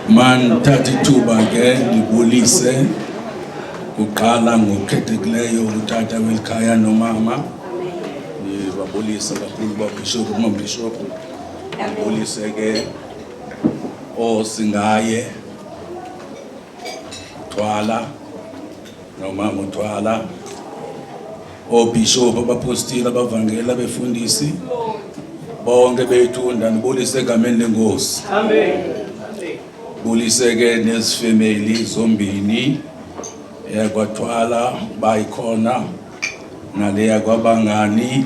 Mandithathe ithuba ke ndibulise kuqala ngokukhethekileyo utata welikhaya nomama. Ndibabulise kakhulu babhishophu, umabhishophu. Ndibulise ke oosingaye Thwala nomama uThwala, oobhishophu, abapostile, abavangeli, abefundisi bonke bethu ndanibulise egameni lenkosi. Amen. Bulise ke nezifemeli zombini eyakwathwala bayikhona naleya kwabangani.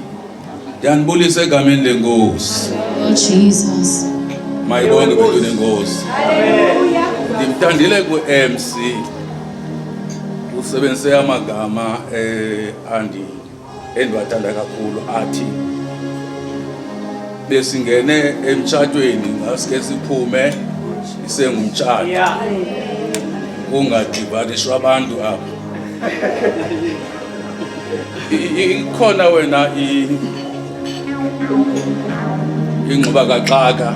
Ndiyanibulisa egameni lenkosi. Oh Jesus. Mayibonge bethu nenkosi. Ndimthandile ku-MC usebenzise amagama andi endiwathanda kakhulu athi besingene emtshatweni ngaske siphume isengumtshato. Kungadibanishwa abantu apha. Ikhona wena ingxuba kaxaka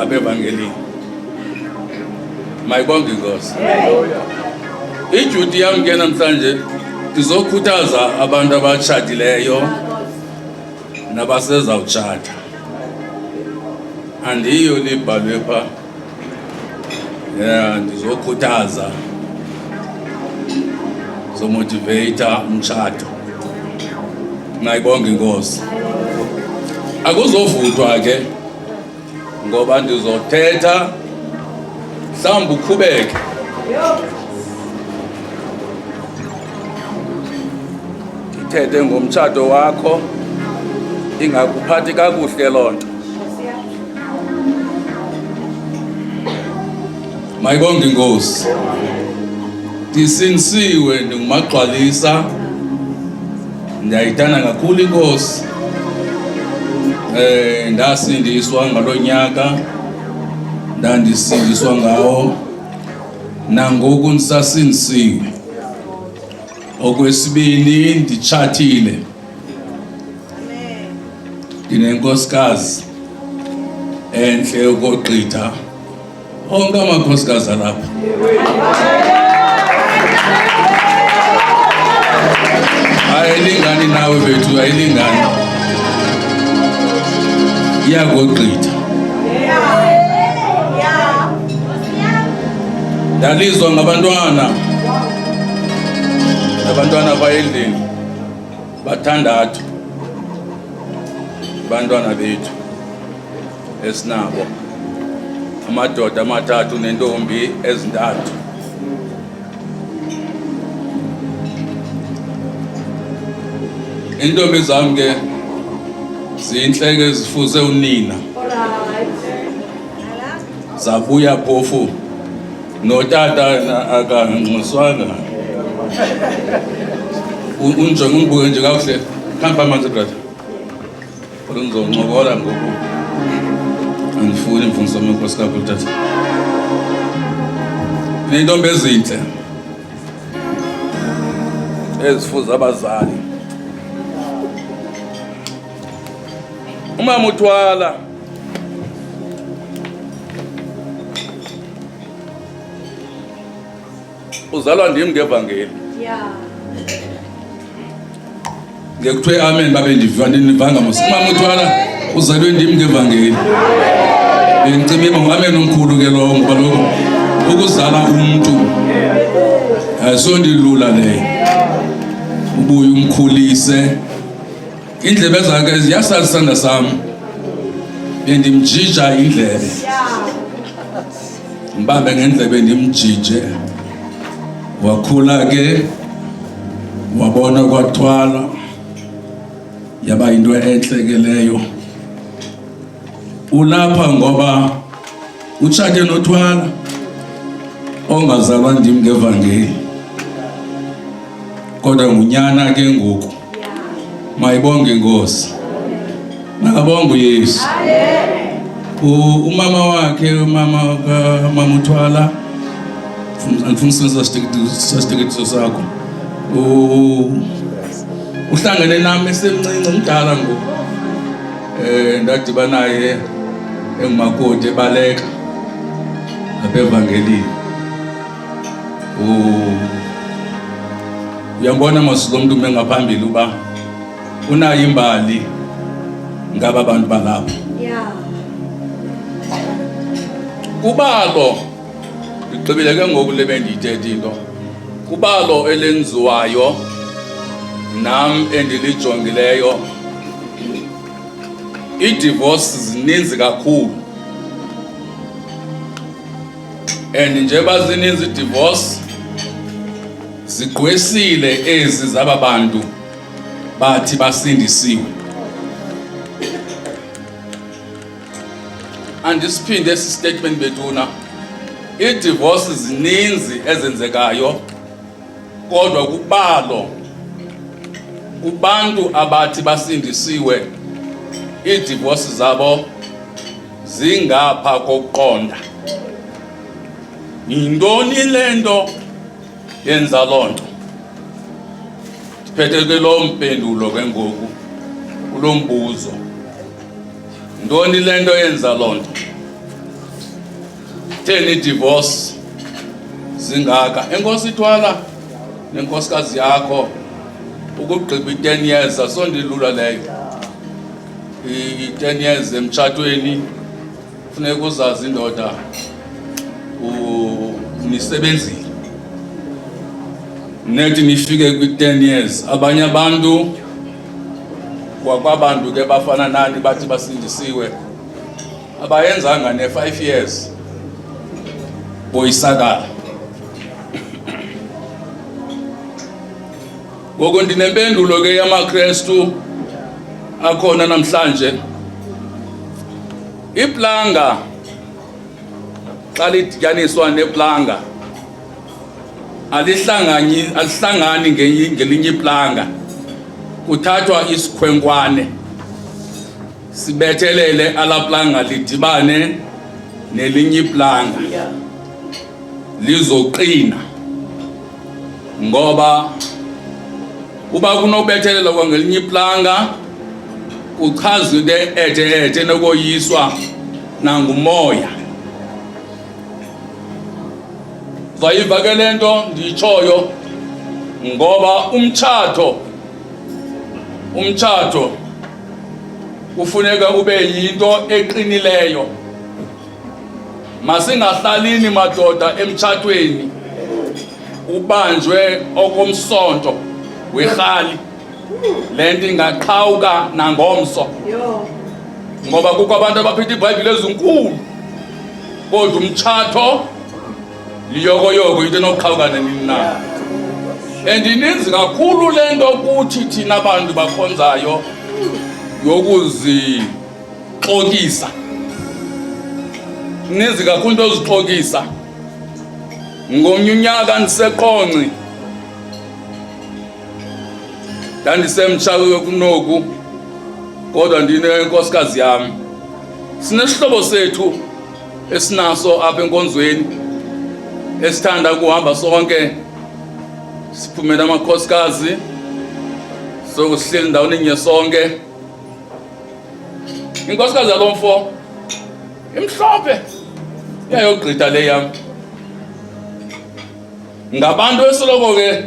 abevangelini. Mayibonge inkosi. Iduty yam ke namhlanje ndizokhuthaza abantu abatshatileyo nabasezawutshata. Andiyo libhalwe pha. Yeah, ndizokhuthaza zomotivate umtshato. Ngayibonga inkosi. Akuzovuthwa ke ngoba ndizothetha mhlawumbi ukhubeke. Ndithethe ngomtshato wakho ingakuphathi kakuhle loo nto. Mayibonge inkosi. Ndisindisiwe ndingumagxwalisa. Ndiyayithanda kakhulu inkosi. Ndasindiswa ngalonyaka ndandisindiswa ngawo nangoku ndisasindisiwe. Okwesibini nditshatile. Ndinenkosikazi enhle ukogqitha onke amakhosikazi alapha. Ayilingani nawe bethu, ayilingani. Iyakogqitha. Ndalizwa ngabantwana. Abantwana bayendlini bathandathu abantwana bethu esinabo, amadoda amathathu nentombi ezintathu. Intombi zam ke zintle ke zifuze unina, zabuya phofu notata akanxuswanga. Unjonge undibuke nje kakuhle. Khamba amanzi brother. Kodwa ngizoncokola ngoku. Andifuni mfundisi wami inkosi kakhulu tata. Neyintombi ezinhle ezifuza abazali. Umama uthwala uzalwa ndim ngevangeli. Ngekuthiwe amen babe ndiva ndinivanga mos. Umama uthwala uzalwe ndim ngevangeli. Bengicimima ngu-amen omkhulu ke lowo ngoba lokho ukuzala umntu ayisondilula leyo. Ubuye umkhulise. Indlebe zakhe ziyasazi isandla sam. Bendimjija indlebe. Mbambe ngendlebe ndimjije. Wakhula ke wabona kwathwala yaba into entle ke leyo. Ulapha ngoba utshate nothwala ongazalwa ndim ngevangeli, kodwa ngunyana ke ngoku. Mayibonge inkosi. Makabonge uYesu. Umama wakhe, umama kamama uthwala, andifuni usebenzisa sasiteketiso sakho. Uhlangene nami esemncinci, mdala ngoku. Ndadiba naye Engumakoti ebaleka apha evangelini. Uyambona mos lo mntu ume ngaphambili uba unayo imbali ngaba bantu balapha. Kubalo ndigqibile ke ngoku le bendiyithetha into. Kubalo elenziwayo nam endilijongileyo idivorce zininzi kakhulu and njengoba zininzi idivorce zigqwesile ezi zaba bantu bathi basindisiwe. Andisiphinde esi statement bethuna, idivorce zininzi ezenzekayo kodwa kubalo kubantu abathi basindisiwe iidivorce zabo zingapha kokuqonda. Yintoni le nto yenza loo nto? Ndiphethe ke loo mpendulo ke ngoku kulo mbuzo. Yintoni le nto yenza loo nto? Theni idivorce zingaka? Enkosi Thwala nenkosikazi yakho ukugqiba i-10 years asondilula leyo. I-10 years emtshatweni funeka uzazi indoda nisebenzile nethi nifike kwi-10 years. Abanye abantu kwakwabantu ke bafana nani bathi basindisiwe abayenzanga ne-5 years boyisakala. Ngoku ndinempendulo ke yamaKrestu akhona namhlanje. Iplanga xa lidityaniswa neplanga alihlangani, alihlangani ngelinye iplanga, kuthathwa isikhwenkwane sibethelele alaplanga lidibane nelinye iplanga lizoqina, ngoba uba kunobethelela kwangelinye iplanga kuchaza into ethe ethe enokoyiswa nangumoya. Zayiva ke le nto ndiyitshoyo, ngoba umtshato kufuneka ube yinto eqinileyo. Masingahlalini madoda emtshatweni ubanjwe okomsonto werhali, le nto ingaqhawuka nangomso, ngoba kukho abantu abaphethe iBhayibhile ezinkulu kodwa umtshato liyokoyoko, into enokuqhawuka nanini na. And ininzi kakhulu le nto kuthi thina bantu bakhonzayo yokuzixokisa, ininzi kakhulu into yozixokisa. Ngomnye unyaka ndiseQonci, ndandisemtsha kunoku kodwa ndinenkosikazi yam, sinesihlobo sethu esinaso apha enkonzweni esithanda ukuhamba sonke siphumele amakhosikazi, sokusihleli ndaweni nye sonke. Inkosikazi yalo mfo imhlophe iyayogqitha le yam. Ngabantu esoloko ke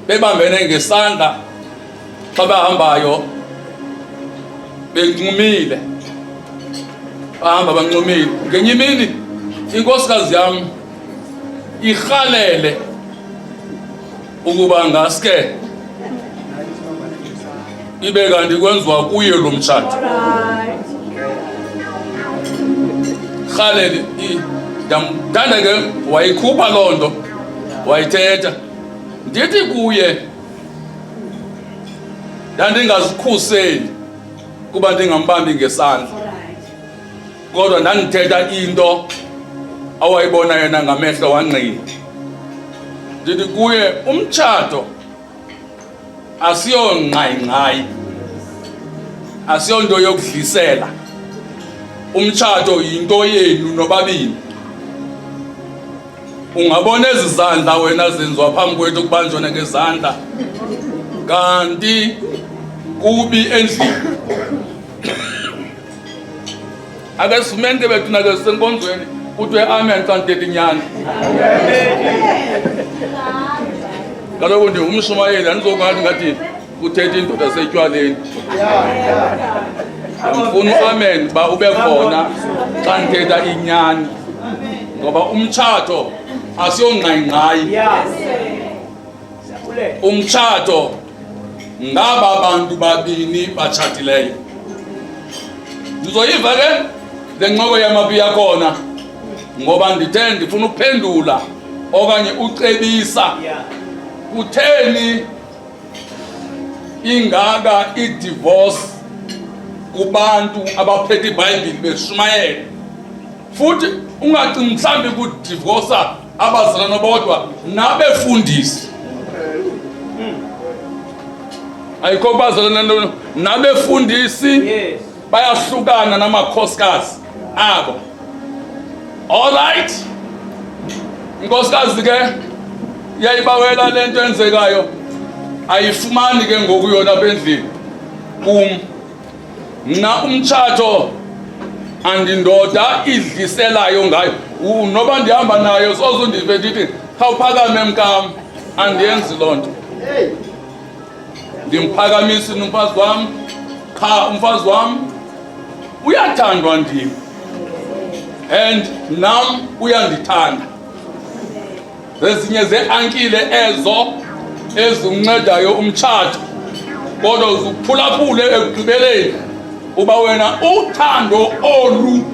bebambene ngesandla xa bahambayo bencumile, bahamba bancumile. Ngenye imini inkosikazi yam irhalele ukuba ngaske ibe kanti kwenziwa kuye lo mtshato. Rhalele, ndamthanda ke, wayikhupha loo nto wayithetha. Ndithi kuye ndandingazikhuseli kuba ndingambambi ngesandla, kodwa ndandithetha into awayibona yena ngamehlo wangqina. Ndithi kuye umtshato asiyongqayingqayi, asiyonto yokudlisela, umtshato yinto yenu nobabini. Ungabona ezi zandla wena zenziwa phambi kwethu kubanjwana ngezandla, kanti kubi endlini. Ake sivumeni ke bethuna ke sisenkonzweni kuthiwe amen xa ndithetha inyani. Kaloku ndingumshumayeli andizokungathi ngathi kuthetha indoda setywaleni. Ndifuna uamen uba ube khona xa ndithetha inyani. Ngoba umtshato asiyongqayingqayi. Umtshato ngaba bantu babini batshatileyo. Ndizoyiva ke le ncoko yamapi yakhona ngoba ndithe ndifuna ukuphendula okanye ucebisa kutheni ingaka idivorce kubantu abaphethe iBhayibhile beshumayela futhi ungacingi mhlawumbi kudivosa abazalwana bodwa nabefundisi ayikho kubazalwana nabefundisi bayahlukana namakhosikazi abo. All right, inkosikazi ke iyayibawela le nto enzekayo, ayifumani ke ngoku yona apha endlini kum. Mna umtshato andindoda idliselayo ngayo, noba ndihamba nayo soze undive ndithi khawuphakame mkam, andiyenzi loo nto. Ndimphakamisi umfazi wam qha, umfazi wam uyathandwa ndim and nam uyandithanda. Zezinye zeankile ezo eziwuncedayo umtshato, kodwa uzuphulaphule ekugqibeleni uba wena uthando olu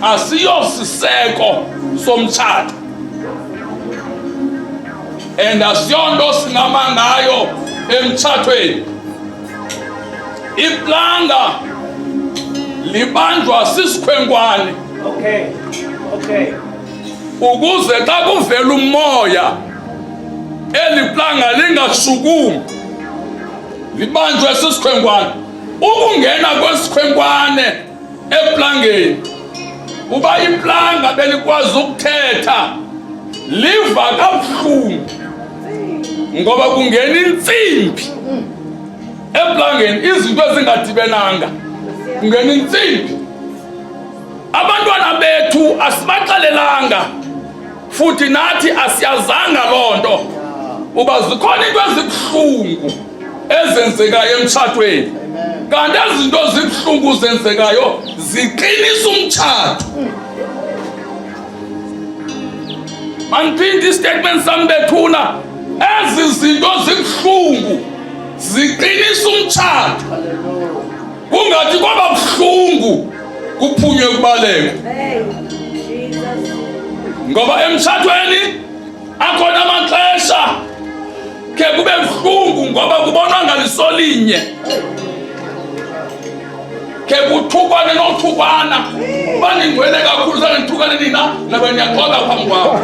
asiyosiseko somtshato and asiyonto singama ngayo emtshatweni. Iplanga libanjwa sisikhwenkwane. Okay. Ukuze xa kuvela umoya eli planga lingashukumi, libanjwe sisikhwenkwane. Ukungena kwesikhwenkwane eplangeni, uba iplanga belikwazi ukuthetha, liva kabuhlungu ngoba kungena intsimbi eplangeni, izinto ezingadibenanga, kungena intsimbi. Abantwana bethu asibaxelelanga futhi nathi asiyazanga loo nto uba zikhona into ezibuhlungu ezenzekayo emtshatweni, kanti ezi zinto zibuhlungu zenzekayo ziqinisa umtshato. Mandiphinde istatement sam bethuna, ezi zinto zibuhlungu ziqinisa umtshato. Kungathi kwaba buhlungu kuphunywe kubalekwe, ngoba emtshatweni akhona amaxesha ke kube buhlungu ngoba kubonwa ngaliso linye, ke kuthukwane nothukwana. Uba ningcwele kakhulu sangendithukane nina nabe niyaxoka phambi kwakho.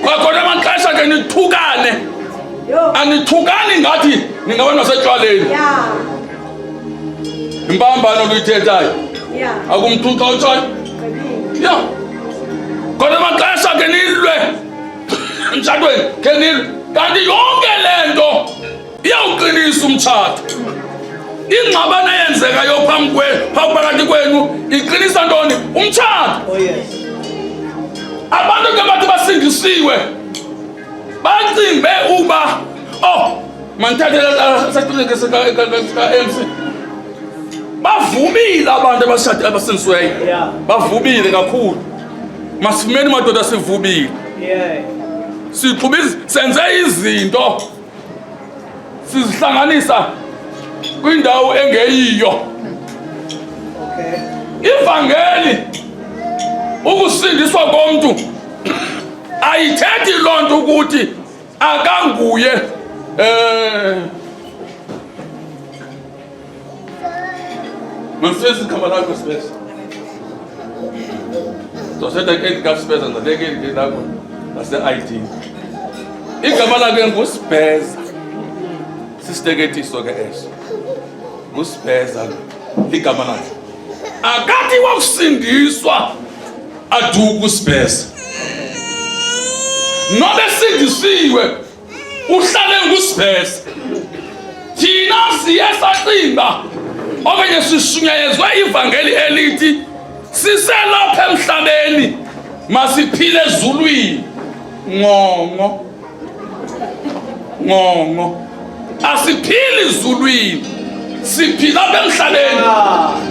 Kwakhona amaxesha ke nithukane, anithukani ngathi ningabantu basetshwaleni. Impambano luyithethayo akumthuxa utshoyo ya. Khona amaxesha ke nilwe emtshatweni, ke nilwe, kanti yonke le nto iyawuqinisa umtshato. Ingxabano eyenzekayo phambi kwenu, phakathi kwenu, iqinisa ntoni? Umtshato. Oh yes. Abantu ke bathi basindisiwe bacimbe uba oh mandithathe sacileke sika-MC. Bavumile abantu abashade abasindisiweyo, bavumile kakhulu. Masivumeni madoda, sivumile. Siqhuba senze izinto sizihlanganisa kwindawo engeyiyo. Ivangeli, ukusindiswa komntu ayithethi loo nto ukuthi akanguye Masisi igama lakho Sibeza. Zoseta ke likaSibeza ndaleke eli lakho lase-ID. Igama lakhe nguSibheza. Sisiteketiso ke eso. NguSibheza ligama lakhe. Akathi wakusindiswa aduke uSibheza. Noba esindisiwe uhlale nguSibheza. Thina siye sacinga Okanye sishunyayezwe ivangeli elithi siselapha emhlabeni masiphile ezulwini. Ngongo. Ngongo. Asiphili ezulwini. Siphila apha emhlabeni.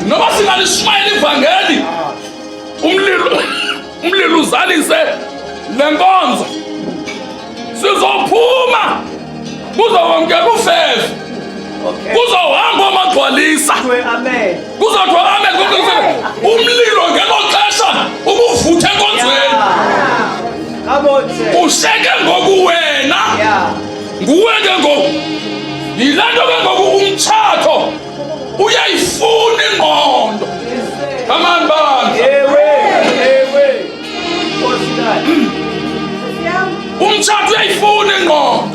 Noba singalishumayela ivangeli umlilo umlilo uzalise le nkonzo sizophuma kuzowamkela ufefe kuzohamba amagcwalisa kuzothiwa amen umlilo ngelo xesha ubuvutha enkonzweni usheke ngoku wena nguwe ke ngoku yile nto ke ngoku umtshato uyayifuna ingqondo amani bandla Ewe, ewe. Nkosi Umtshato uyayifuna ingqondo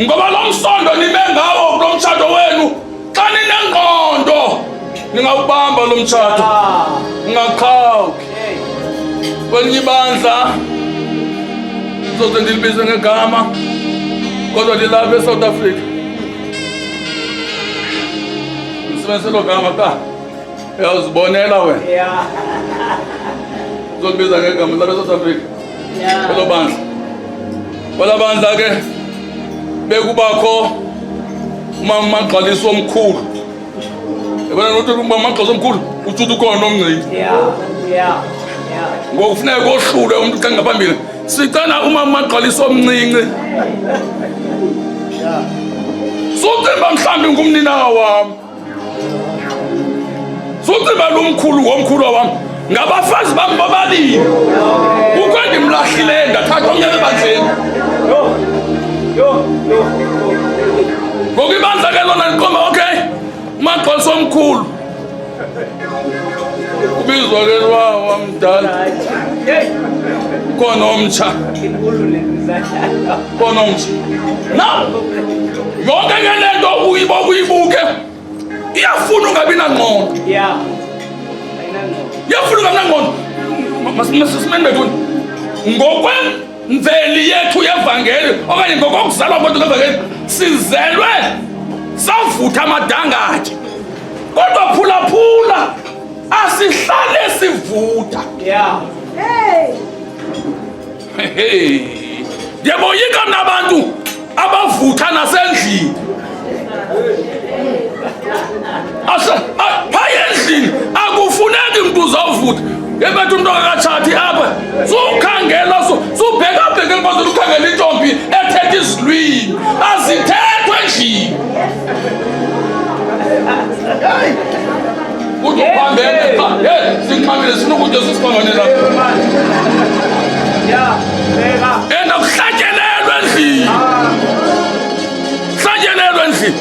ngoba lo msondo nime ngawo kulo mtshato wenu xa ninengqondo ningawubamba lo mtshato Ah, ungaqhawuki hey. kwelinye ibandla soze ndilibize ngegama kodwa lilapha esouth africa ndisebenzise lo gama ka uyawuzibonela wena Yeah. uzolibiza ngegama lilapha esouth africa Yeah. kwelo bandla kwela bandla ke bekubakho umamagqaliso omkhulu yabona nothi umamagqaliso omkhulu utsho uthi ukhona omncinci Yeah. Yeah. Yeah. ngoku funeka kohlulwe umntu xa ngaphambili sicela umamagqaliso omncinci sucimba mhlawumbi ngumninawa wam sucimba lumkhulu ngomkhulu wam ngabafazi bam bobabini kukho endimlahlileyo ndathatha omnye ebandleni Yo. Yo. Yo. ngoku ibandla ke lona liqomba okay umagqaliso omkhulu ubizwa ke lwa wamdala Hey. khona omtsha Inkulu le nto. khona omtsha now yonke ke le nto uyibuke iyafuna ungabi nangqondo Yeah. Ayinangqondo. iyafuna ungabi nangqondo masimeni bethuni ngokwemveli yethu yevangeli okanye ngokokuzalwa kwethu kwevangeli sizelwe savutha amadangatye kodwa phulaphula asihlale sivutha Yeah. Hey! Hey, ndiyaboyika mna abantu abavutha nasendlini phaya endlini akufuneki mntu uzawuvutha ebetha umntu akakatshati apha sukhangela subhekabheke enkonzweni ukhangela intombi ethetha izilwimi azithethwa endlini uthi uphambene qha hey sinxamile sifuna ukutya sisiphambane lapha Yeah. Bheka. and akuhlatyelelwe endlini hlatyelelwe endlini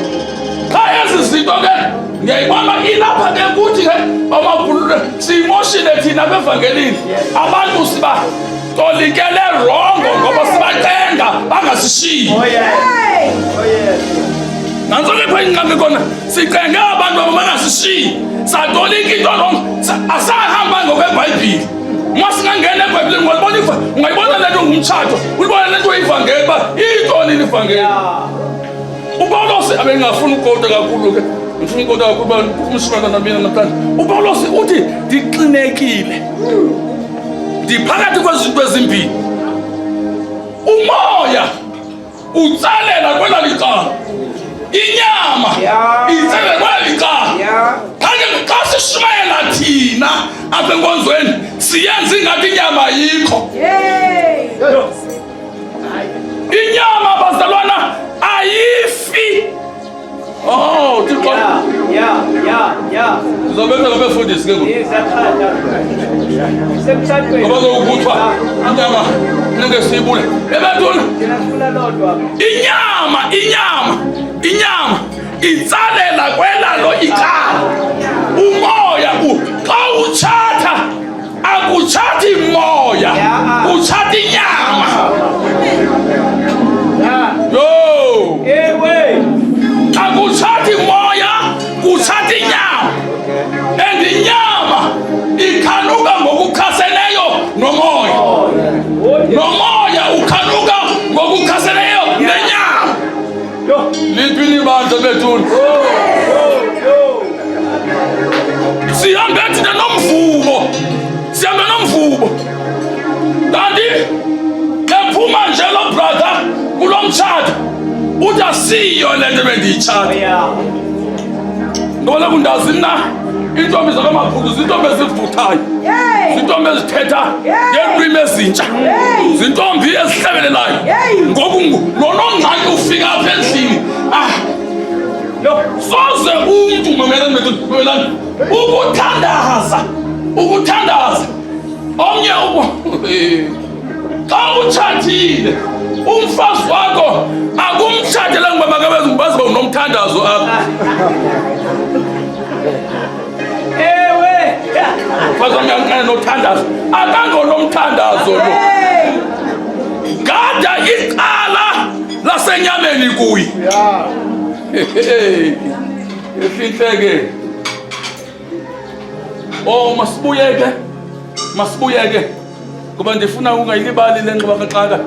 qha ezi zinto ke ndiyayibona ilapha ke kuthi ke bamakhulule siyimoshile thina apha evangelini abantu siba tolikele rongo ngoba sibacenga bangasishiyi Oh yes. Hey! Oh yes. nantso ke pha ingxaki khona sicenge abantu aba bangasishiyi satolika into rongo asahamba ngokwebhayibhile uma singangena ebhayibhileni ungayibona iva ungayibona le nto ngumtshato uyibona le nto ivangeli uba iyintoni ivangeli Yeah. upawulos abengafuni ukukota kakhulu ke ngifuna ukukota kakhulu uba umshimana namina namhlanje upawulos uthi ndixinekile ndiphakathi kwezinto ezimbini umoya utsalela kwela licala inyama Yeah. itsalela kwela licala Yeah. kanye xa sishumayela thina apha enkonzweni siyenza ingathi inyama ayikho Yay! Yo. inyama bazalwana ayifi oh thixo Yeah. Yeah. Yeah. Yeah. ndizobetha ngabefundisi ke ngoku Izakhanda. Semshadweni. ngoba kuthiwa inyama funeke siyibule ebantwini Thina sifuna lodwa. inyama inyama inyama itsalela kwelalo icala umoya xa utshatha akutshati moya Yeah. utshata inyama Yeah. yo Ewe. akutshati moya kutshata inyama and inyama ikhanuka ngokuchaseneyo nomoya Oh yeah. nomoya ukhanuka ngokuchaseneyo nenyama Yo. liphi libandla bethuni Yo. Yo. Usamtshata uthi asiyo le nto bendiyitshata. Ngoba loku ndazi mna iintombi zakwamakhulu ziintombi ezivuthayo, ziintombi ezithetha ngeelwimi ezintsha, ziintombi ezihlebelelayo. Ngoku lo nongxaki ufika apha endlini, ah, soze umntu, mamelani bethu, mamelani, ukuthandaza, ukuthandaza omnye xa utshatile umfazi wakho akumtshatela ngoba makabazi uba unomthandazo apha. Ewe. Mfazi wam uyanqena nothandazo, akangonomthandazo lo. Gada icala lasenyameni kuye. Ifinhleke. Oh, masibuyeke, masibuyeke, ngoba ndifuna ungayilibali le nxuba kaxaka.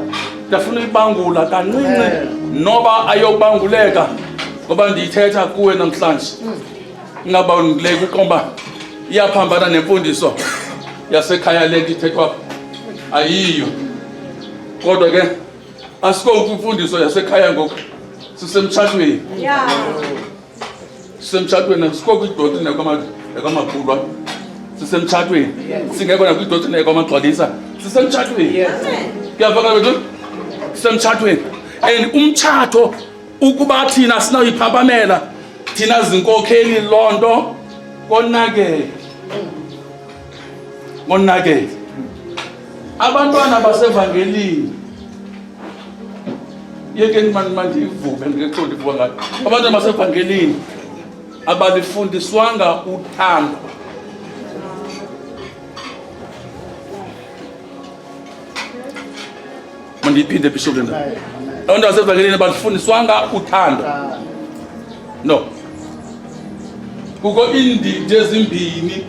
Ndiyafuna uyibangula kancinci noba ayobanguleka, ngoba ndiyithetha kuwe namhlanje. Ingabanguleki uqomba iyaphambana nemfundiso yasekhaya le nto ithethwa ayiyo. Kodwa ke asikho kwimfundiso yasekhaya ngoku, sisemtshatweni. Sisemtshatweni, asikho kwidoctrine yakwamakhulu, sisemtshatweni. Singekho nakwidoctrine yakwamagcwalisa, sisemtshatweni. Kuyavakala bethu? Sisemtshatweni. And umtshato, ukuba thina sinoyiphaphamela thina zinkokheli loo nto, konakele, konakele. Abantwana basevangelini, yekeni mani, mandivume ndingexo ndivuka ngayo. Abantwana basevangelini abalifundiswanga uthando. Mandiyiphinde, Bishop, le ndaba. Abantu basevangelini abalifundiswanga uthando. No, kukho iindidi ezimbini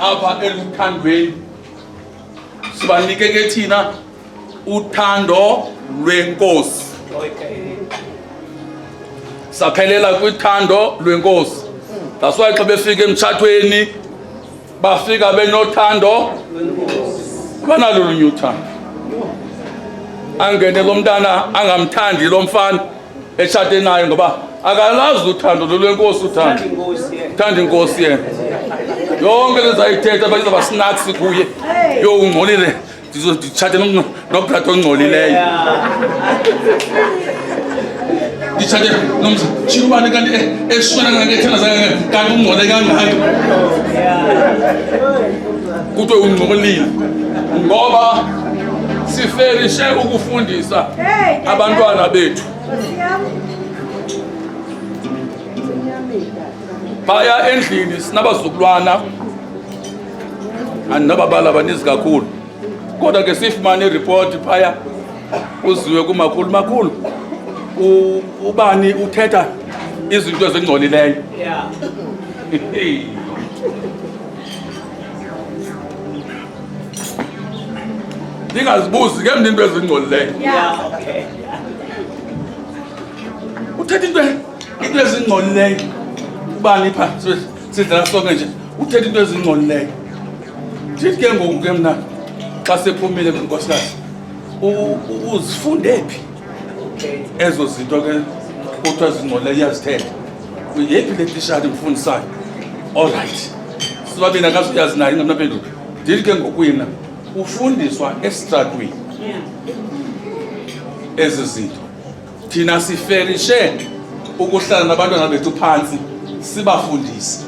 apha eluthandweni. Sibanike ke thina uthando lwenkosi, saphelela kwithando lwenkosi. That's why xa befika emtshatweni bafika benothando, banalo olunye uthando. Angene lo mntana angamthandi lo mfana etshate naye, ngoba akalazi uthando lolwenkosi. Uthando thanda inkosi yena, yonke lezayithetha bayizoba snacks kuye. Yo, ungcolile, nditshate nobrata ongcolileyo, nditshate nomtshilubane, kanti eshona kangaka, ethandaza kangaka, kanti ungcole kangaka. Kuthiwe ungcolile ngoba siferishe ukufundisa abantwana bethu. Phaya endlini sinabazukulwana, andinababala baninzi kakhulu, kodwa ke sifumane iripoti phaya, uziwe kumakhulu, makhulu, ubani uthetha izinto ezingcolileyo. Ndingazibuzi ke mna into ezingcolileyo. Uthetha into ezingcolileyo ubani pha, sidlala sonke nje, uthetha into ezingcolileyo. Ndithi ke ngoku ke mna xa sephumile kwinkosikazi, uzifunde phi ezo zinto ke kuthiwa zingcolileyo iyazithetha? Yephi le tishati imfundisayo? All right, sibabini akazuyazi nayo ingamnaphendulo. Ndithi ke ngoku yena ufundiswa esitratweni ezi zinto. Thina siferishe ukuhlala nabantwana bethu phantsi sibafundise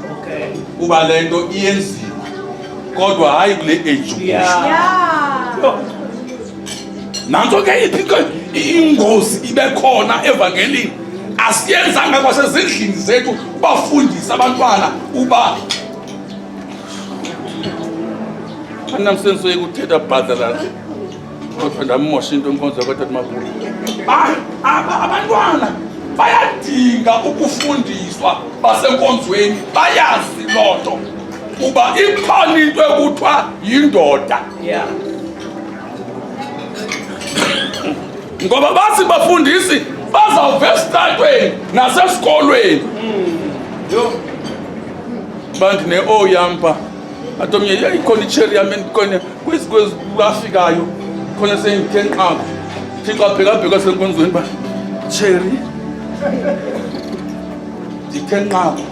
uba le nto iyenziwa, kodwa hayi kule age. Nantso ke iphi ke ingozi ibe khona evangelini. Asiyenzanga kwasezindlini zethu ubafundise abantwana uba andinamsenso yekuthetha bhadalala, kodwa ndamosha into enkonzo yakwaTata Mabulu. Abantwana bayadinga ukufundiswa basenkonzweni, bayazi loo nto uba ikhona into ekuthiwa yindoda. Ngoba bathi bafundisi bazawuva esitratweni nasesikolweni. Bantu ne-o yam pha, athi omnye, yeyi, ikhona itsheri yam endikhona kwezi kwezi lwafikayo khona sendithe nqaku. Thixo abhekabheka senkonzweni uba Cherry ndithe nqaku.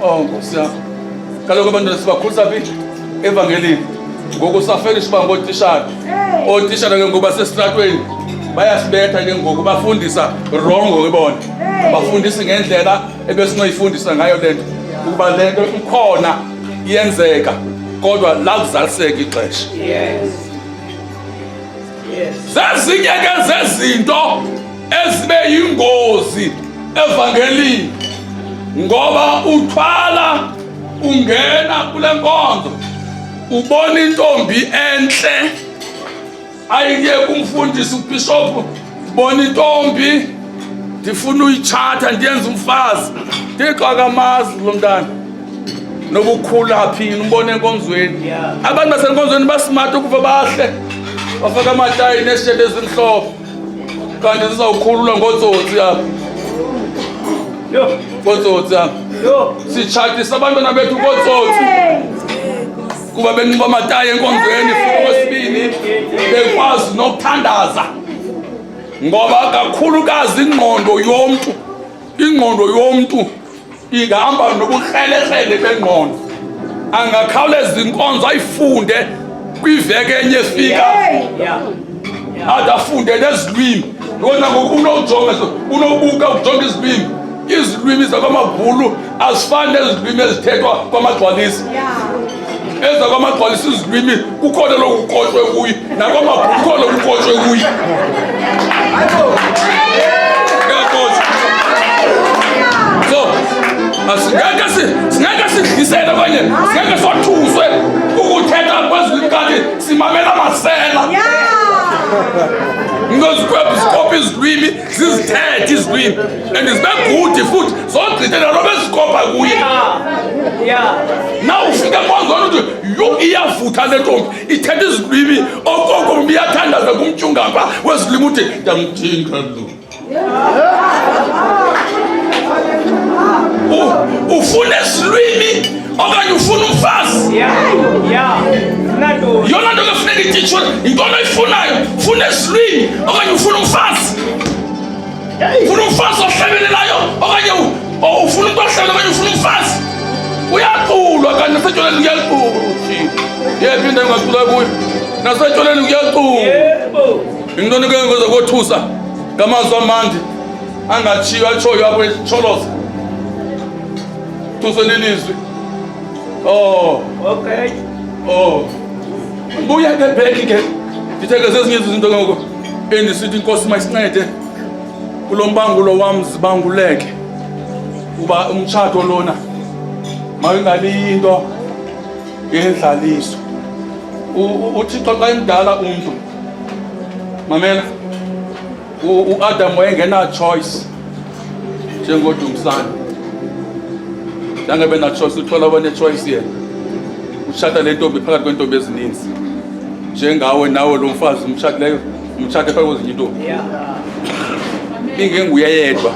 Oh Nkosi yam. Kaloku abantwana sibakhulisa phi? Evangelini. Ngoku safelisha uba ngootishala. Ootishala ke ngoku basesitratweni bayasibetha ke ngoku bafundisa rongo ke bona. Bafundisa ngendlela ebesinoyifundisa ngayo le nto ukuba le nto ikhona iyenzeka kodwa lakuzaliseka ixesha. Yes. Yes. Zezinye ke zezinto ezibe yingozi evangelini ngoba uthwala ungena kule nkonzo ubona intombi enhle ayiye kumfundisi ubishophu ndibona intombi ndifuna uyitshatha ndiyenze umfazi Thixo akamazi lo mntana nobukhula phi umbone enkonzweni abantu basenkonzweni basmart ukuva bahle bafaka amatayi neesheti ezimhlophe kanti zizawukhululwa ngootsotsi apha ngootsotsi apha sitshatisa abantwana bethu kootsotsi kuba benxiba amatayi enkonzweni futhi okwesibini bekwazi nokuthandaza ngoba kakhulukazi ingqondo yomntu ingqondo yomntu ingahamba nobukrelekrele bengqondo angakhawuleza inkonzo ayifunde kwiveki enye efika ade afunde nezilwimi lona ngoku unojonga unobuka ujonga izilwimi izilwimi zakwamabhulu azifani nezilwimi ezithethwa kwamagcwalisi ezakwamagcwalisa izilwimi kukhona lokukotshwe kuyo nakwamabhulu kukhona lokukotshwe kuyo so asingeke singeke sidlisele okanye singeke sothuswe ukuthetha kwezilwimi kanti simamela amasela ngozikwebhu izilwimi zizithethe izilwimi and zibe gudi futhi zogqithe nalo bezikopa kuye na ufika enkonzweni uthi yho iyavutha le ntombi ithetha izilwimi okoko mbi iyathandaza kumtyungapha wezilwimi uthi ndiyamdinga lo ufuna esilwimi okanye ufuna umfazi yona nto ke funeka ititshwe yintoni oyifunayo funa esilwimi okanye ufuna umfazi ufuna umfazi ohlebelelayo okanye ufuna umntu ohlebele okanye ufuna umfazi uyaculwa kanti nasetshoneni kuyaculwa yephi into engacula kuyo nasetshoneni kuyaculwa yintoni ke ngozokothusa ngamazwi amandi angatshiyo atshoyo apho etsholoza thuswe lilizwi oh okay oh buya ke bheki ke ndithe ke zezinye izinto ke ngoku endisithi inkosi mayisincede kulo mbangulo wam zibanguleke uba umtshato lona mawingabi yinto yendlaliso uthixo xa emdala umntu mamela uAdam wayengena-choice njengodumsane zange bena-choice uthola abane-choice yena utshata le ntombi phakathi kweentombi ezininzi njengawe nawe lo mfazi umtshatileyo umtshate phakathi kwezinye intombi ingenguye yedwa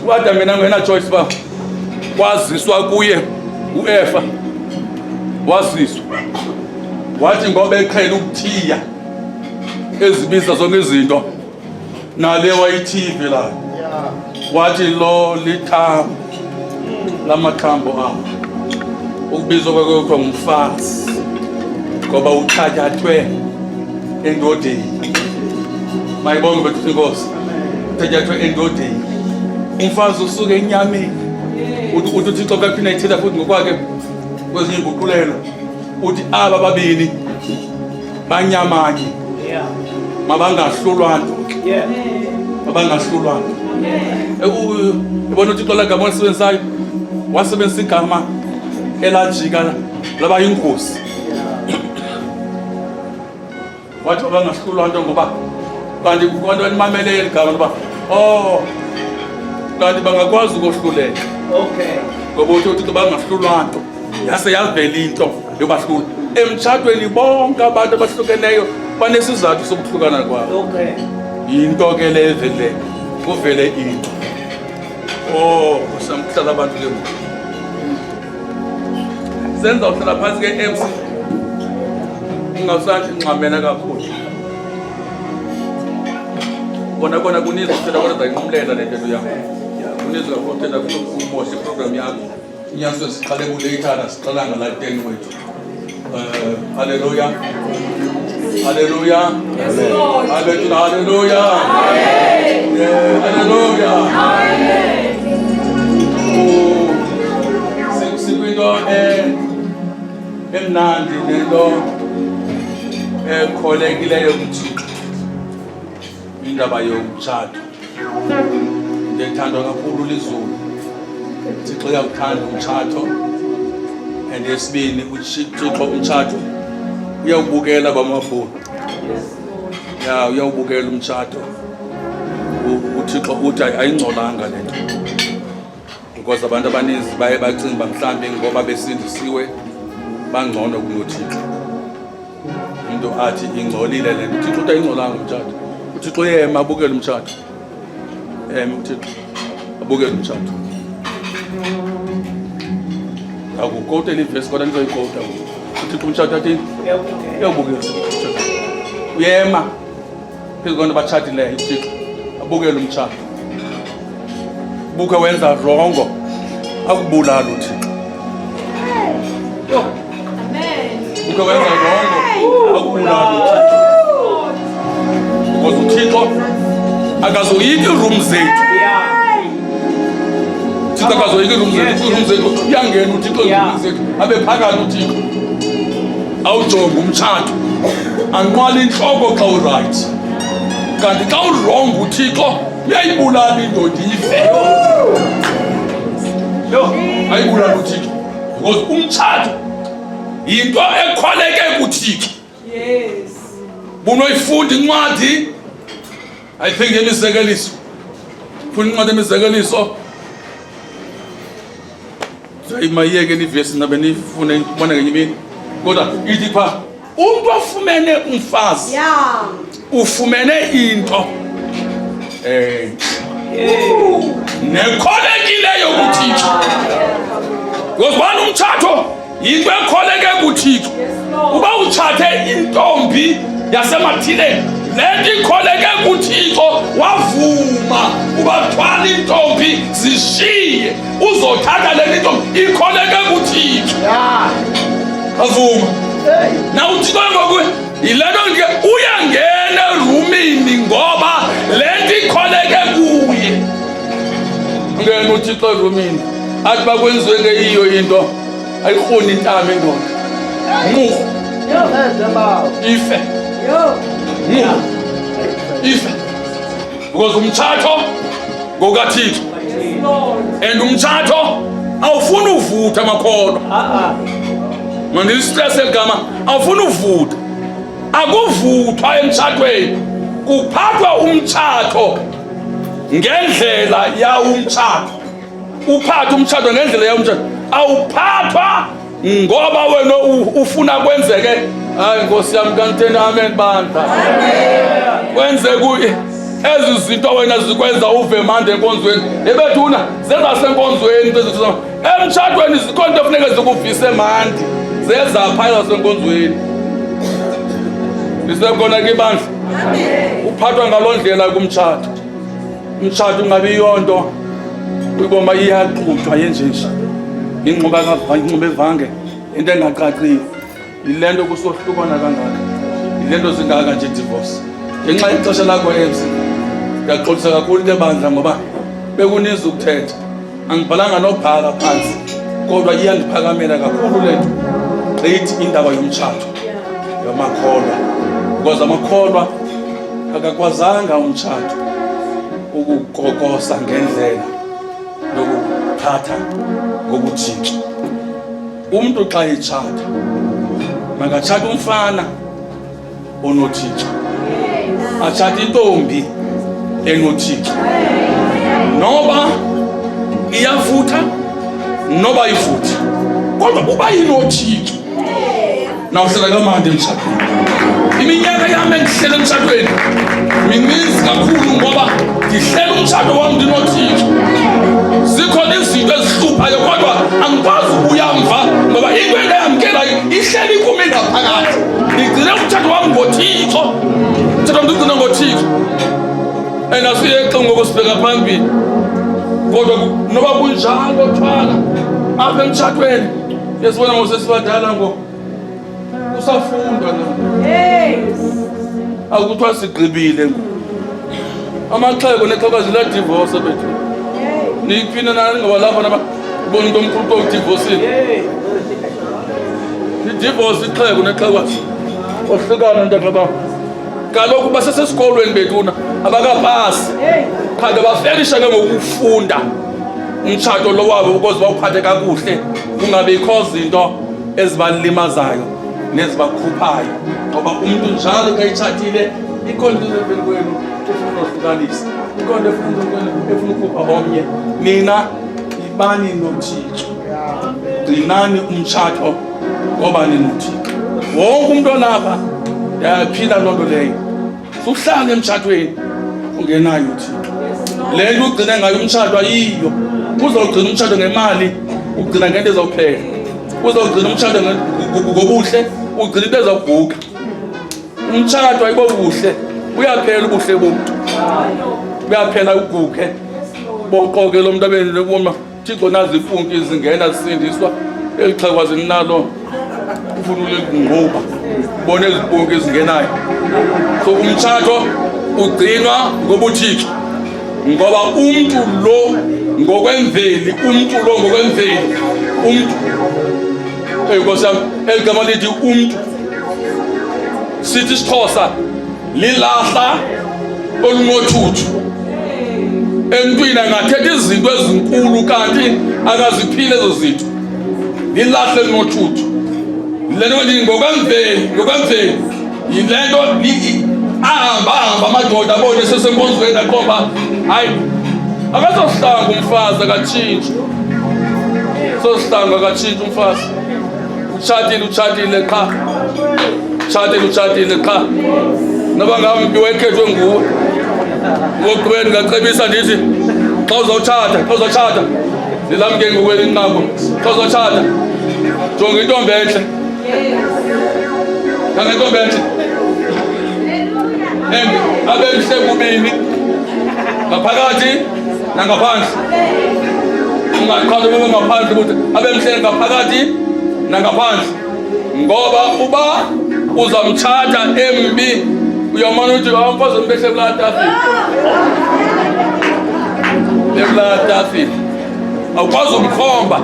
uAdam yena ngena-choice uba kwaziswa kuye uEfa waziswa wathi ngoba eqhela ukuthiya ezibiza zonke izinto nale wayithive la wathi lo lithambo lamathambo am ukubizwa kwakhe kuthiwa ngumfazi ngoba uthatyathwe endodeni mayibonge bethu inkosi uthatyathwe endodeni umfazi usuke enyameni uthi uthixo kaphina ethetha futhi ngokwakhe kwezinye inguqulelo uthi aba babini banyamanye mabangahlulwa nto mabangahlulwa nto ibona uthixo la gama olisebenzisayo wasebenzisa igama elajika laba yingozi wathi mabangahlulwa nto ngoba kanti kukho nto enimamele eli gama loba oh kanti bangakwazi ukohluleka okay ngoba uthi uthixo bangahlulwa nto yase yavela into yobahlula emtshatweni bonke abantu abahlukeneyo banesizathu sokuhlukana kwabo okay yinto ke le evele kuvele into oh kusamhlala abantu ke ngoku senza uhlala phantsi ke MC. Ungasathi nxamena kakhulu. Kona kona kuninzi ukuthetha kodwa ndayinqumlela le ntetho yam. Kuninzi kakhulu ukuthetha funa umosha iprogram yakho. Inyaso siqale kuleyithana siqala ngala 10 wethu. Haleluya. Haleluya. Haleluya. Haleluya. Yeah, haleluya. Oh, sikwinto emnandi nento ekholekileyo kuThixo. Indaba yomtshato. Into ethandwa kakhulu lizulu. Thixo uyawuthanda umtshato. And yesibini uThixo umtshato uyawubukela bamabhulu. Ya uyawubukela umtshato. UThixo uthi ayingcolanga le nto. Because abantu abaninzi baye bacinga uba mhlawumbi ngoba besindisiwe bangcono kunoThixo. Umntu athi ingcolile le nto. UThixo uthi ayingcolanga umtshato. UThixo uyema abukele umtshato. Eme uThixo abukele umtshato. Akukotela ivesi kodwa ndizoyikota ngoku. UThixo umtshato athini? Uyawubukela umtshato. Uyema phezu kwabantu abatshatileyo uThixo abukele umtshato. Bukhe wenza rongo akubulala uThixo. Yho. Bukhe wenza rongo akubulala uThixo. Because uThixo akazoyiki iiroom zethu. Thixo akazoyiki iiroom zethu, iiroom zethu uyangena uThixo eziroomini zethu abe phakathi uThixo. Awujonge umtshato anqwala intloko xa urayithi. Kanti xa urongo uThixo uyayibulala indoda ife. Yho, ayibulala uThixo. Because umtshato yinto ekholeke kuThixo. Yes. Bunoyifunda incwadi I think yemizekeliso. Funda incwadi yemizekeliso. Mayiyeke nivesi nabe nifune ibona ngenye imini. Kodwa ithi pha umntu ofumene umfazi Yeah. ufumene into nekholekileyo kuThixo. Because bani umtshato yinto ekholeke kuThixo. Uba utshate intombi yasemathileni, le nto ikholeke kuThixo, wavuma ubathwala intombi zishiye uzothatha le nto ikholeke kuThixo. Avuma. Na uThixo ngoku yile nto nje uyangena erumini ngoba le nto ikholeke kuye. Ungena uThixo erumini athi bakwenziwe ngeyiyo into ayirhuni intama indoda. Nqu. Ife. Nqu. Ife. Because umtshato ngokaThixo. And umtshato awufuni uvutha makholwa. Mandilistress eli gama, awufuni uvutha. Akuvuthwa emtshatweni. Kuphathwa umtshato ngendlela yawumtshato. Uphatha umtshato ngendlela yawumtshato. Awuphathwa ngoba wena ufuna kwenzeke. Hayi Nkosi yami, kanitheni amen bandla. Kwenzeke ezi zinto wena zikwenza uve mandi enkonzweni. Ebethuna zezasenkonzweni into ezithi emtshatweni zikhona into efuneka zikuvise mandi. Zeza phaya zasenkonzweni. Lisekhona ke ibandla. Uphathwa ngaloo ndlela kumtshato. Umtshato ungabi yonto uyibona uba iyaxutywa yenjenje. Ingxuba ingxuba evange into engacaciyo. Yile nto kusohlukana kangaka. Yile nto zingaka nje divorce. Ngenxa yexesha lakho MC. Ndiyaxolisa kakhulu into ebandla ngoba bekuninzi ukuthetha. Angibhalanga nobhala phansi kodwa iyandiphakamela kakhulu le nto. Gqithi indaba yomtshato yamakholwa. Because amakholwa akakwazanga umtshato ukukokosa ngendlela yokuphatha ngokuThixo. Umntu xa etshata makatshate umfana onoThixo, atshate intombi enoThixo, noba iyavutha noba ivuthi, kodwa uba inoThixo nawuhlala kamandi emtshatweni. Iminyaka yam endihlele emtshatweni mininzi kakhulu ngoba ndihlela umtshato wam ndinoThixo. Zikhona izinto ezihluphayo kodwa angikwazi ukuya mva ngoba into endayamkelayo ihleli kum ingaphakathi. Ndigcine And asiyeqi ngoku sibheka phambili. Kodwa noba kunjalo thwala apha emtshatweni yesibona ngosesibadala ngoku usafundwa na. Akuthiwa sigqibile ngoku. Amaxhego nexhekazi liyadivosa bethu. Niyiphina nani ngoba lapha naba ubona umntu omkhulu kuthiwa udivosile. Idivosi ixhego nexhekwazi. Ohlukana ntakaba. Kaloku basesesikolweni bethuna abakapasi. Qha ke bafelisha ke ngokufunda umtshato lo wabo ukuze bawuphathe kakuhle kungabikho zinto ezibalimazayo nezibakhuphayo ngoba umntu njalo xa itshatile ikhona into emveni kwenu efuna uhlukanisa ikhona into efuna efuna ukhupha omnye nina ibani nothixo gcinani umtshato ngoba ninothixo wonke umntu olapha yaphila loo nto leyo suhlala emtshatweni ungenayo uthixo le nto ugcine ngayo umtshato ayiyo uzawugcina umtshato ngemali ugcina ngento ezawuphela uzawugcina umtshato ngobuhle ugcina into ezawuguga umtshato ayibobuhle buyaphela ubuhle bomntu buyaphela uguge boqoke lo mntu abeneboma Thixo nazi ifunki zingena zisindiswa eli xhekwazi linalo ufuna ulikungquba bona ezi punki zingenayo so umtshato ugcinwa ngobuthixo ngoba umntu lo ngokwemveli umntu lo ngokwemveli umntu eyi nkosi yam eli gama lithi umntu sithi isixhosa lilahla olunothuthu emntwini angathetha izinto ezinkulu kanti akaziphile ezo zinto lilahle elinothuthu le nto ndithi ngokwemveli ngokwemveli yile nto ahamba ahamba amadoda abone sesenkonzweni aqomba hayi akazohlanga umfazi akatshintshi sohlanga akatshintshi umfazi utshatile utshatile qha utshatile utshatile qha noba ngambi wayekhethwe nguwe ngokugqibela ndingacebisa ndithi xa uzawutshata xa uzawutshata ndilamke ngokweli nqaku xa uzawutshata jonga intombi entle jonga intombi entle and abe mhle kubini ngaphakathi nangaphandle ungaqhali ube ngaphandle ukuthi abe mhle ngaphakathi nangaphandle ngoba uba uzamtshata embi uyamana uthi awumfazi ombehle kulaa tafile ekulaa tafile awukwazi umkhomba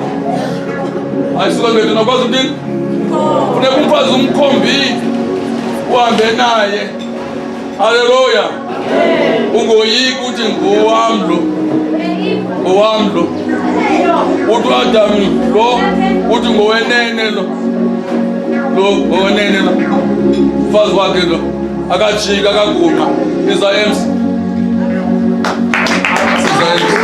ayisuka bethu nawukwazi ukuthini funeka umfazi umkhombile uhambe naye Haleluya. Ungoyiki uthi ngowam lo. Ngowam lo. Uthi uAdam lo uthi ngowenene lo. Lo ngowenene lo. Mfazi wakhe lo akajika akaguqa. Iza emsi. Iza emsi.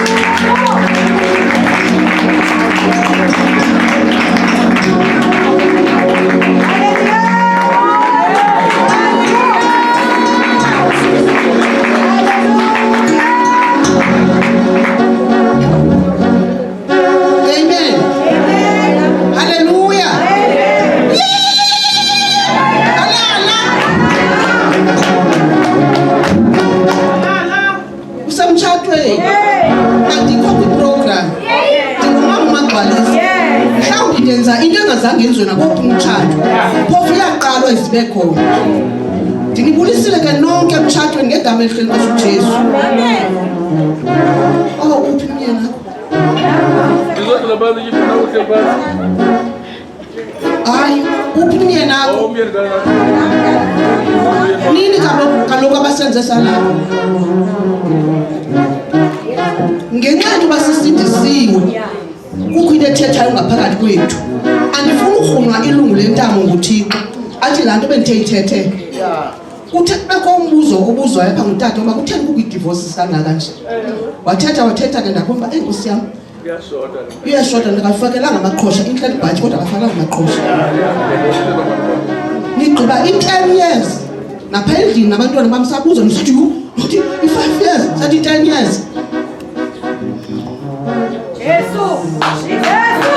Amen. Hallelujah. Alala. Usemtshatweni. Andikho kwiprogram. Ndingumama umagcwalisa. Mhlawumbi ndenza into engazange yenziwe nakowuphi umtshato. Phofu iyaqalwa izibe khona. Ndinibulisile ke nonke emtshatweni ngegama elihle lenkosi uJesu. Oh, uphi umyeni wakho? Hayi, uphi umyeni wakho? Nini kaloku kaloku abasenze salapho? Ngenxa yokuba sisindisiwe kukho into ethethayo ngaphakathi kwethu andifuni urhunwa ilungu lentamo nguthixo athi laa nto bendithe ithethe kuthe kubekho umbuzo obuzwayo apha ngutata uba kutheni kukho iidivosi kangaka nje wathetha wathetha ke ndabona uba enkosi yam iyashota ndingafakelanga amaqhosha intle libhatyi kodwa akafakelanga amaqhosha nigqiba i-10 years napha endlini nabantwana bam sabuza ndisithi yhu uthi i-5 years sathi i-10 years Jesu! Jesu!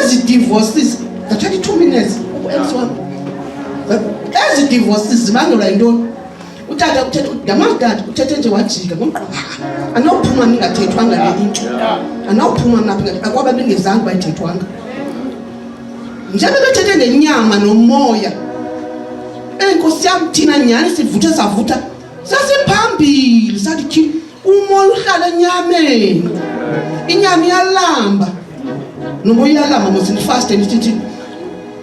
Ezi divorces ndathatha i-2 minutes uku-ex wam. Ezi divorces zibangelwa yintoni? Utata uthethe, ndiyamazi utata uthethe nje wajika ngomqo. Andinawuphuma mna ingathethwanga le into, andinawuphuma mna apha akwaba bengezange uba ithethwanga. Njengoba bethethe ngenyama nomoya, eyi nkosi yam, thina nyhani sivuthe savutha, sasiphambili sathi tyhini, umoya uhlala enyameni, inyama iyalamba. Nomoya uyalamba mos ndifaste ndithi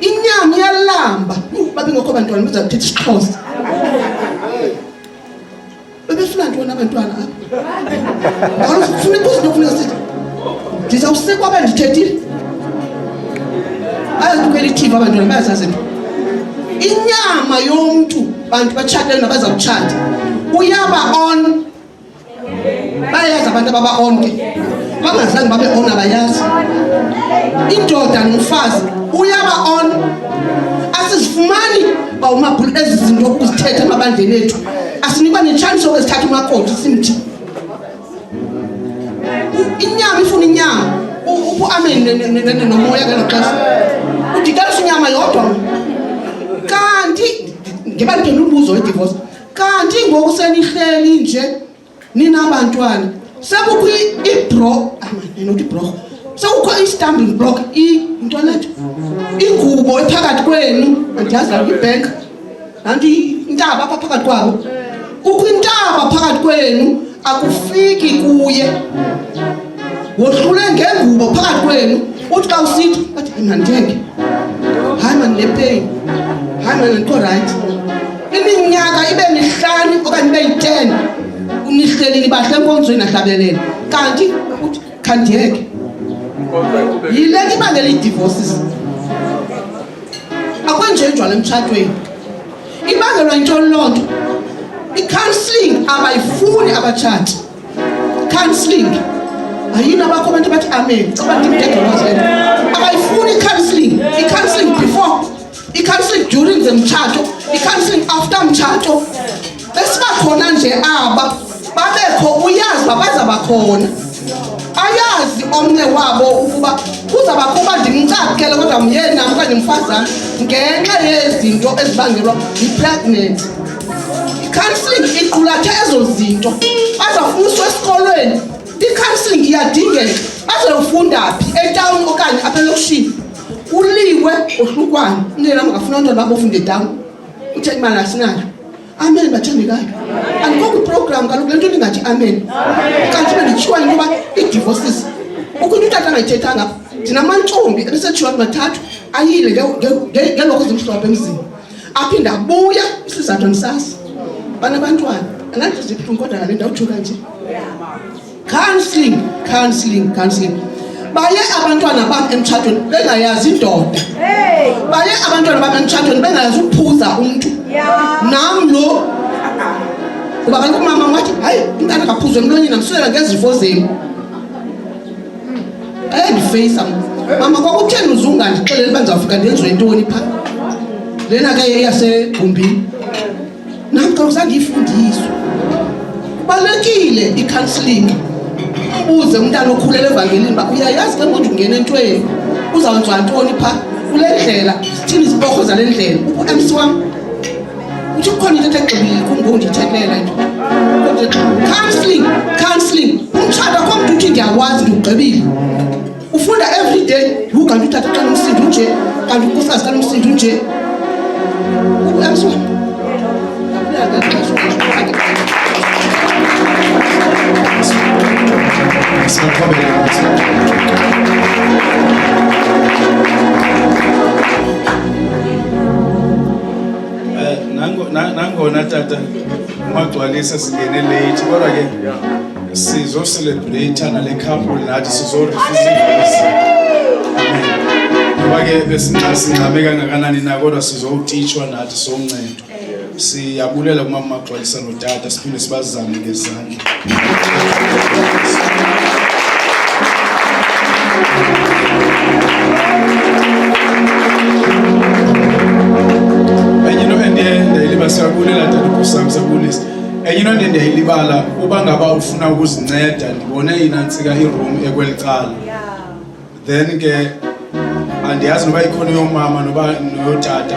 inyama iyalamba. Babengekho bantwana baza kuthetha isiXhosa. Bebefuna ntoni abantwana apha? Kaloku kufuneka izinto kufuneka sithi ndizawusekwa uba ndithethile. Bayazibukhela i-T V abantwana, bayazazi nto. Inyama yomntu, bantu batshatileyo nabaza kutshata, uyaba on. Bayayazi abantu ababa on ke, bangazange babe on abayazi. Indoda nomfazi uyaba on. Asizifumani bawumabhulu ezi zinto ukuzithetha emabandleni ethu, asinikwa netshansi yokwezithatha umakoti simthi inyama ifuna inyama. Upho amen nomoya ngelo xesha uditalisa inyama yodwa. Kanti ngeba ndiphendula umbuzo wedivorce, kanti ngoku senihleli nje ninabantwana, sekukho ibro not ibrogo, sekukho i-stumbling block, into leyo ingubo ephakathi kwenu, andiyazi laa nto ibhenka, laa nto intaba apha phakathi kwabo, kukho intaba phakathi kwenu, akufiki kuye, wohlule ngengubo phakathi kwenu. Uthi xa usithi athi hayi mandiyeke, hayi mani nepeyini, hayi mani andikho rayithi. Iminyaka ibe mihlanu okanye ibe yi-10 unihleli nibahle enkonzweni nahlabelela, kanti uthi khandiyeke. Yile nto ibangela ii-divorces. Akwenjenjwalo emtshatweni. Ibangelwa yintoni loo nto? I-counselling abayifuni abatshati. Counselling ayini abakho abantu abathi amen, caba ndimdedolwazi le nto. Abayifuni i-counselling. I-counselling before, i-counselling during the mtshato, i-counselling after mtshato. Besiba khona nje aba babekho, uyazi uba bazaba khona, ayazi omnye wabo ukuba kuzawubakho uba ndimcapukele, kodwa myeni nam okanye mfazi am ngenxa yezinto ezibangelwa yi-pregnancy. I-counselling iqulathe ezo zinto. Bazawufuna esikolweni, i-counselling iyadingeka. Bazayofunda phi, etawuni okanye apha elokishini? Kuliwe ohlukwane, umyeni wam angafuna abantwana babo etawuni, uthe imali asinayo. Amen bathandekayo, andikho kwiprogram kaloku le nto ndingathi amen, kanti benditshiwa into yoba ii-divorces kukho into utata angayithethanga apha. Ndinamantombi ebesetshiwa mathathu ayile ngeeloko zimhlophe emzini, aphinde abuya, isizathu andisazi. Banabantwana, ananto zibuhlungu, kodwa ngale ndawutsho kanje. Counselling, counselling, counselling. Baye abantwana bam emtshatweni bengayazi indoda, baye abantwana bam emtshatweni bengayazi ukuphuza umntu. Nam lo kuba kaloku umama wathi hayi umntana kaphuzwe emlonyeni, amsulela ngezifo zenu. Ayandifeyisa mama, kwakutheni uze ungandixeleli uba ndizawufika ndenziwe ntoni phaa? Lena ke yasegumbini, nam kaloku zandiyifundiswa. Kubalulekile i-counselling. Umbuze umntana okhulela evangelini uba uyayazi ke ngoku ungena entweni uzawwenziwa ntoni phaa kule ndlela, sithini iziporho zale ndlela. Uku-MC wam uthi kukhona into ethe gxibile kungoku ndiyithethileyo le nto. Counselling, counselling. Umtshato akho mntu uthi ndiyawazi, ndiwugqibile. Ufunda every day. Yhu, kanti utata xa nomsindo unje, kanti unkosikazi xa nomsindo unje. Uku-MC wam. Ndabulela ngeli xesha ungaxoxa. Siyaqhubeka. Nangona tata umagcwalisa singene late, kodwa ke sizo-celebrate nale couple, nathi sizo-refuse. Amen. Ngoba ke besingxame kangakanani na, kodwa sizowutitshwa nathi, soncedwa. Siyabulela kumama Magcwalisa notata, siphinde sibazame ngezandla. Enye into endiye ndayilibala, siyabulela tata Nkosi, siyabulisa. Enye into endiye ndayilibala, uba ngaba ufuna ukuzinceda, ndibone inantsika iroom ekweli cala. Then ke Andiyazi noba ikhona yomama noba noyotata,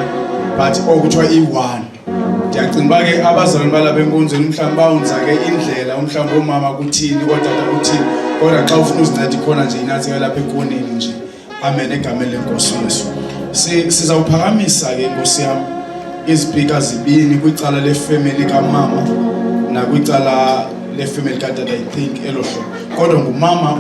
but okuthiwa iyi-one. Ndiyacinga uba ke abazalwane balapha enkonzweni mhlawumbi bawunza ke indlela, umhlawumbi oomama kuthini, ootata kuthini, kodwa xa ufuna uzinceda ikhona nje inantsika lapha ekoneni nje. Amen, egameni lenkosi uYesu. Sizawuphakamisa ke, nkosi yam, izipika zibini kwicala lefemeli kamama nakwicala lefemeli katata, I think elo hlobo, kodwa ngumama.